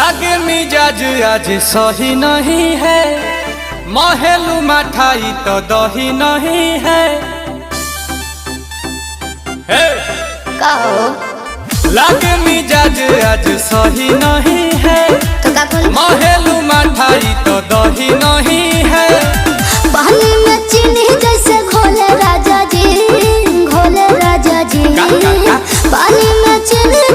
लागे मिजाज आज सही नहीं है, महलू मठाई तो दही नहीं है। हे! का हो? लागे मिजाज आज सही नहीं है, तो का कुल महलू मठाई तो दही नहीं है। पानी में चीनी जैसे घोले राजा जी, घोले राजा जी। का, का, का? पानी में चीनी